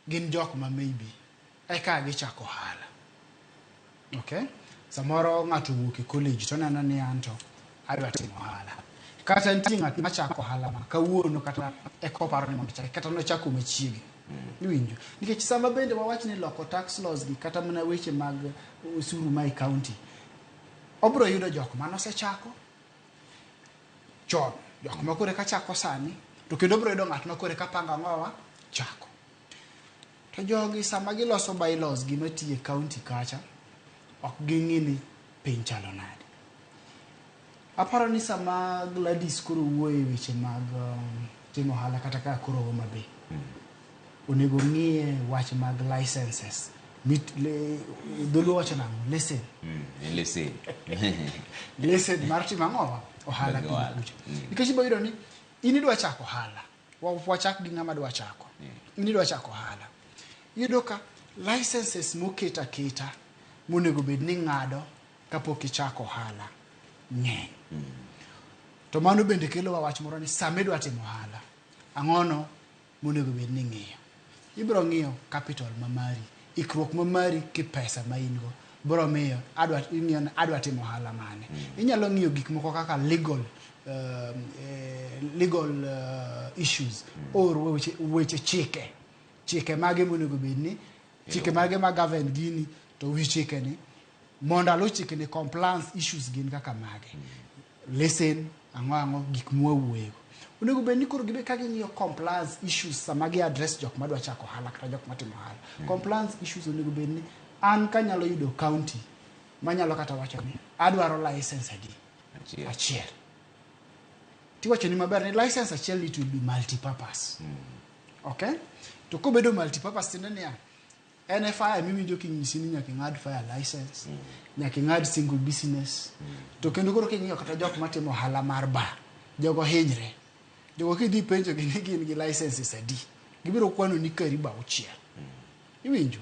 Gin jok ma maybe eka gichako ohala. Okay? Samoro ng'ato owuok e college to oneno ni anto adwa timo ohala. Kata nitie ng'at machako ohala ma kawuono kata eka oparo ni mondo ochake kata nochako machiegni. Iwinjo? Nikech sama bende wawach ni loko tax laws gi kata mana weche mag osuru ma e county, obro yudo jok manosechako chon, jok ma koro eka chako sani, to kendo obro yudo ng'at ma koro eka pango ang'owa chako. To jogi sama giloso bylaws gi matiyo e county kacha, ok ging'i ni piny chalo nade. Aparo ni sama Gladys koro wuoyo e weche mag timo ohala kata kaka koro Homa Bay, onego ng'iye wach mag licenses. Mit, le, dholuo wacho nang'o? Lesen. Lesen. Lesen mar timo ang'owa? Ohala Mag piny ohala. kucha. Nikech ibo yudo ni in idwa chako ohala. Wachak gi ng'ama dwa chako. In idwa chako ohala. Iyudo ka licenses moket aketa monego bed ni ng'ado kapok ichako ohala ng'eny. To mano bende kelowa wach moro ni sama idwa timo ohala, ang'ono monego bed ni ing'iyo? Ibiro ng'iyo capital ma mari, ikruok ma mari ki pesa ma in go biro miyo adwa ing'iyo ni adwa timo ohala mane. Inyalo ng'iyo gik moko kaka legal legal issues or weche chike. Chike mage monego bed ni chike mage ma govern gini to wi chike ni mondo alu chike ni compliance issues gin kaka mage. Lesen ang'o ang'o gik mwawuoyego. Onego bed ni koro gibe ka ging'iyo compliance issues sama gi address jok madwa chako ohala kata jok matimo ohala. Compliance issues onego bed ni an kanyalo yudo county manyalo kata wacho ni adwaro license adi? Achiel. Achiel. Tiwacho ni maber ni license achiel it will be multi-purpose. Okay? To kobedo multi-purpose tiende niya, en e fire miwinjo kinyisi ni nyaka ing'ad fire license, nyaka ing'ad single business. To kendo koro king'iyo kata jok matimo ohala mar bar, jogo hinyre. Jogo kidhi penjo gi ni gin gi licenses adi, gibiro kwano ni karibu auchiel. Iwinjo?